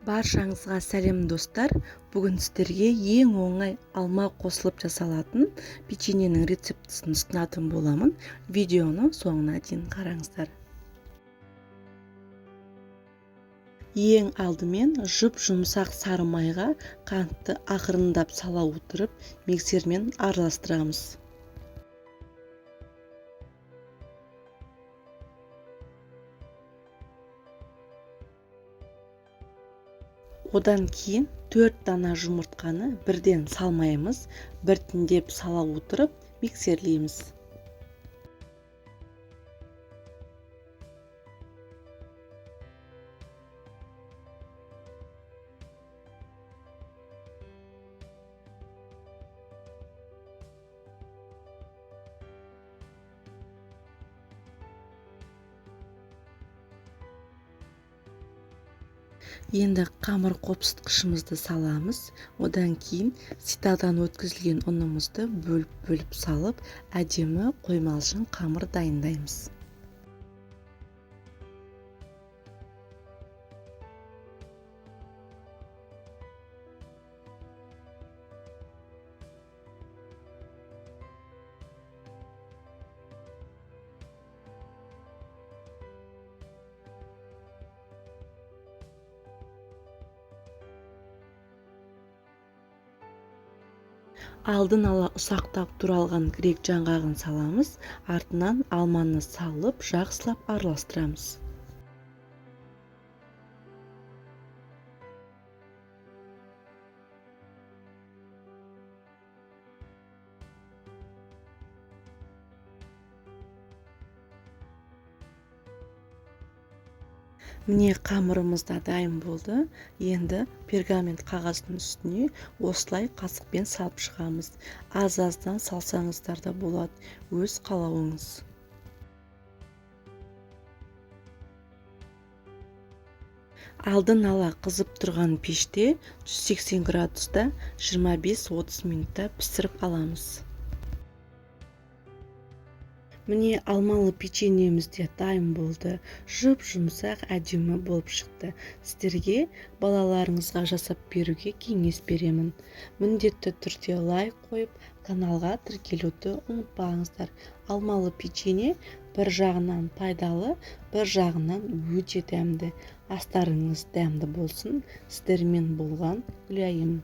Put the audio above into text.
Баршаңызға сәлем достар. Бүгін сіздерге ең оңай алма қосылып жасалатын печеньенің рецептісін ұсынатын боламын. Видеоны соңына дейін қараңыздар. Ең алдымен жұп-жұмсақ сары майға қантты ақырындап сала отырып, миксермен араластырамыз. Одан кейін 4 дана жұмыртқаны бірден салмаймыз, біртіндеп сала отырып миксерлейміз. Енді қамыр қопсытқышымызды саламыз. Одан кейін ситадан өткізілген ұнымызды бөліп-бөліп салып, әдемі қоймалжың қамыр дайындаймыз. Алдын ала ұсақтап туралған грек жаңғағын саламыз, артынан алманы салып, жақсылап араластырамыз. Міне қамырымыз да дайын болды. Енді пергамент қағаздың үстіне осылай қасықпен салып шығамыз. Аз-аздан салсаңыздар да болады, өз қалауыңыз. Алдын ала қызып тұрған пеште 180 градуста 25-30 минутта пісіріп аламыз. Міне алмалы печеньеміз де дайын болды. Жұп-жұмсақ әдемі болып шықты. Сіздерге балаларыңызға жасап беруге кеңес беремін. Міндетті түрде лайк қойып, каналға тіркелуді ұмытпаңыздар. Алмалы печенье бір жағынан пайдалы, бір жағынан өте дәмді. Астарыңыз дәмді болсын. Сіздермен болған Гүлайым.